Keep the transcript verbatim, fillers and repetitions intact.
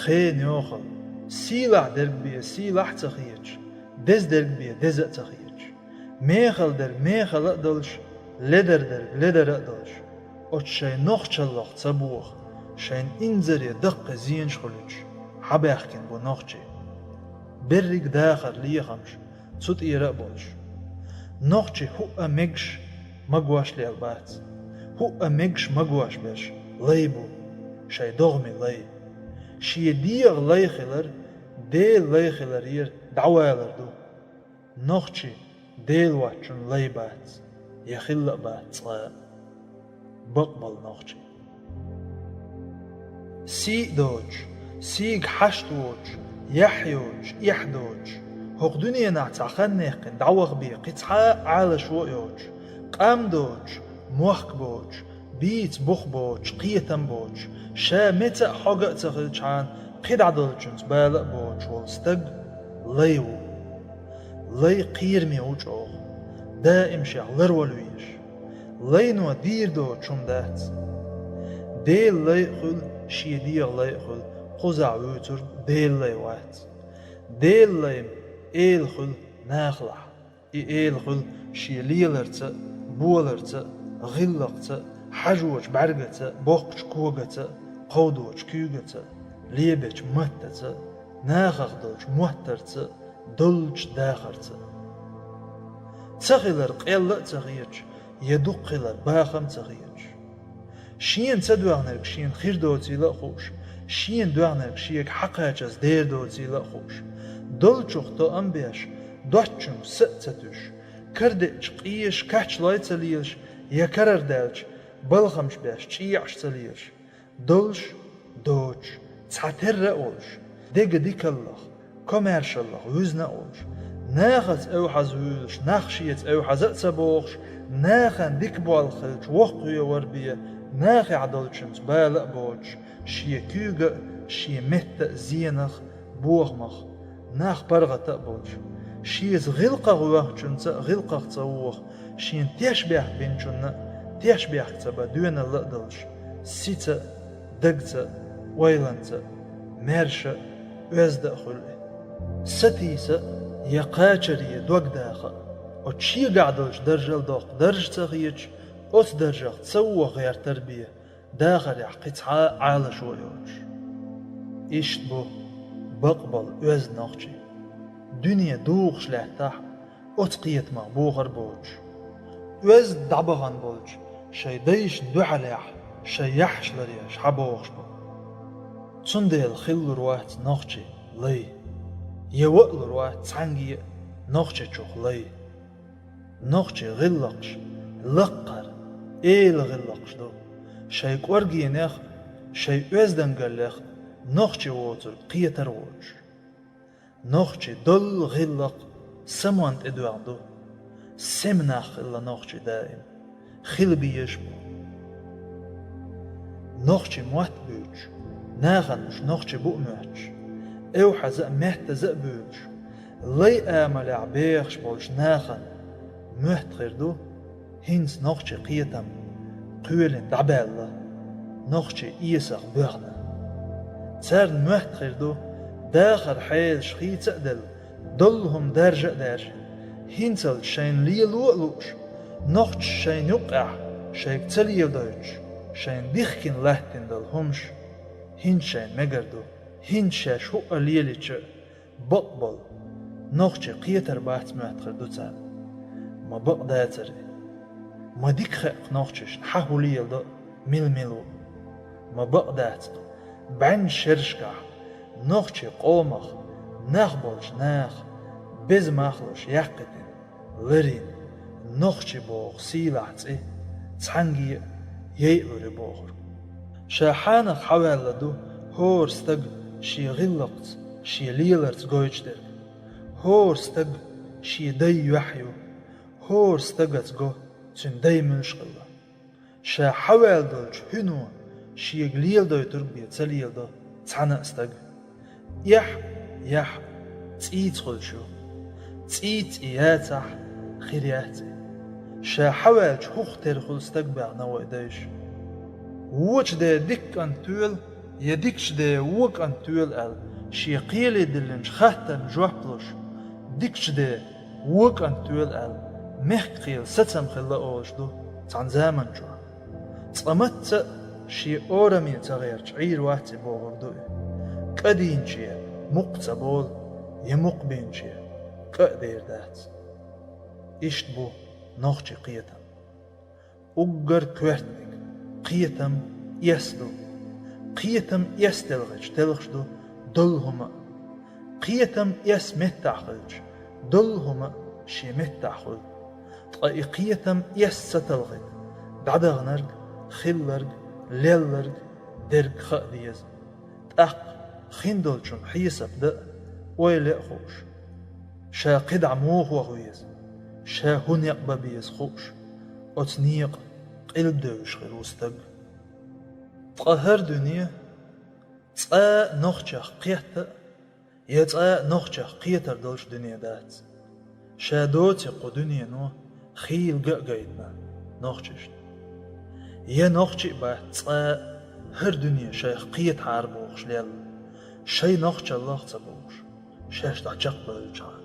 Кхен йохал, сийлахь дерг бе сийлахь а ца хеташ, деза дерг бе деза а ца хеташ, мехала дерг мехала а долуш, ледар дерг ледара а долуш, оцу шайн нохчаллах ца боха, шайна инзаре даккхий зенаш хуьлуьйтуш, хьабаьхкина бу нохчий. Берриг дахар лехамаш цу тӀера а болуш. Нохчий хӀуъа мегаш магош лел бац. ХӀуъа мегаш магош берш лай бу, шайн догӀмийн лай. Шен дегӀан лай хилар Делан лай хиларера дӀавалар ду. Нохчий Дела воцчунна лай бац, я хилла а бац цкъа а. Бакъболу нохчий. Сий а доцуш, сийга хьашт воцуш, яхь йоцуш, эхь доцуш, хӀокху дуьненахь цхьа хан яьккхина дӀаваха бен кхин цхьа а Ӏалашо а йоцуш, къам доцуш, мохк боцуш, бийца бух боцуш, кхетам боцуш, ша меца а хьога а ца хилчхьана, кхидӀа долчуьнца бала а боцуш волу стаг лай ву. Лай кхераме ву чӀогӀа, даим шех ларвала везаш. Лайно дийр доцуш хӀума дац. Делан лай а хуьлу, шен дегӀан лай а хуьлу, кхузахь вуьйцург Делан лай вац. Делан лай-м эла хуьлу нахалахь. И эла хуьлу шен леларца а, боларца а, гӀиллакхца а, хьажочу бӀаьргаца а, боккхачу когаца а, кховдочу куьйгаца а, лебечу маттаца а, нахах долчу моттарца а, доллучу дахарца а. Ца хилар къелла а ца хеташ, я дукха хилар бахам а ца хеташ. Шена ца доьгӀнарг шена хир доцийла а хууш, шена доьгӀнарг шега хьакхачаза дер доцийла а хууш, долчух тоам а беш, доцчуьнга са а ца туьйсуш, карадеъча къежаш кач лой а ца лелаш, я карара даьлча балхамаш беш чӀеӀаш а ца лелаш, долуш, доцуш, цхьатерра а волуш, дега дикаллах, комаьршаллах вуьзна а волуш, нахаца эвхьаза вуьйлуш, нах шеца эвхьаза а ца бохуш, нахана дика болх хилча воккхавевар бен, нахехь долчуьнца бала а боцуш, шен куьйга а, шен метта а зенах, бохамах, нах паргӀата а болуш, шеца гӀиллакхах воьхначуьнца а гӀиллакхах ца воха, шена тешнабехк бинчунна а тешнабехк ца бан доьналла а долуш, сица а, дагца а, ойланца а, маьрша а, оьзда а хуьлу и. Сатийса а, я кхачаре дог даха а, оцу шегахь долчу даржал доккха дарж а ца хеташ, оцу даржах ца воха гӀертар бен, дахарехь кхин цхьа а Ӏалашо а йоцуш. Иштта бу бакъболу оьзда нохчий. Дуьне духуш лаьттахь, оцу кхетамах бохар а боцуш. Оьзда дӀабахана болчу шайн дайшна дуьхьалехь шайн яхьаш ларъеш хьабохуш бу. Цундела хилалур вац нохчий лай. Я ваалур вац цхьаьнгге а нохчийчух лай. Нохчийн гӀиллакхаш лаккхара, эла гӀиллакхаш ду. Шайн кӀоргенех а, шайн оьздангаллех а нохчи воцург кхетар а воцуш. Нохчийн доллу гӀиллакх самонна тӀедоьгӀна ду. Сема нах хилла нохчий даим. Хила безаш а бу. Нохчийн мотт а буьйцуш, нахана уьш нохчий бу а моьттуш, эвхьаза а, маьттаза а буьйлуш, лай амалехь бехаш болчу нахана моьтту хир ду хӀинца нохчийн кхетам кхоьлина дӀабаьлла, нохчийн эсах боьхна. Царна моьтту хир ду, дахаран хьелаш хийца а делла, доллу хӀума даржа а даьржина, хӀинцалц шайна лело а лууш, нохчаша шайна юккъехь шайга ца леладойтуш, шайна дихкина латтийна долу хӀумаш хӀинца шайна мегар ду, хӀинца шаьш хӀуъа лелийча а. Бакъболу нохчий кхетар бац моьтту хир ду царна. Ма бакъ дацара и. Ма дика хаьа-кх нохчашна хьан хӀун леладо а, мила-мила ву. Ма бакъ дац-кх, бӀеннаш шерашкахь нохчийн къомах нах болчу наха беза мах луш яьккхийтина, ларйина, нохчи боху сийлахь цӀе цхьаьнгге а яйалур ю бохург. Ша хьанах хьаваьлла ду хӀора стаг шен гӀиллакхца, шен леларца гойтуш дерг. ХӀора стаг шен дай юьхь ю, хӀора стагаца го цуьнан дай муьлш хилла. Ша хьаваьлла долчу хӀуьно шега леладойтург бен ца леладо цхьана а стага. Эхь, яхь цӀийца хуьлуш ю. ЦӀийца и яцахь, хир яц и. Ша хьаваьллачу хӀух тера хуьлу стаг баьхна вай дайша. Вочу ден дика кӀант тоьлу Я дикача де вон кӀант тоьла аьлла, шен кхеле диллинчу хаттарна жоп луш, дикача де вон кӀант тоьла аьлла, мехкан кхелан сацам хилла олуш ду цхьана заманчохь. Цкъа мацца а шен ораме ца гӀерташ Ӏийр вац и бохур ду и. КӀа дийначе мукх ца болу, я мукх бийначе кӀа а дер дац. Иштта бу нохчийн кхетам. Уггар коьртаниг кхетам эс ду. Кхетам эс телхича, телхаш ду долу хӀума а. Кхетам эс меттахь хилча, долу хӀума а шен меттахь хуьлу. Ткъа и кхетам эс ца талхийта, дӀадаханарг, хилларг, лелларг, дерг хаа деза. ТӀаккха хиндолчун хьесап дан а, ойла ян а хууш, ша кхидӀа муха ваха веза, ша хӀун некъ бан беза хууш, оцу некъан къилба девзаш хир ву стаг. Ткъа хӀара дуьне цкъа а нохчех кхетта а, я цкъа а нохчех кхетар долуш дуьне дац. Ша доций кху дуьнено хийла ган а гайтина нохчашна. Я нохчий а бац цкъа а хӀара дуьне шайх кхетахьара бохуш лелла, шайн нохчаллах а ца бохуш, шаьш дӀачекхбевллачхьана.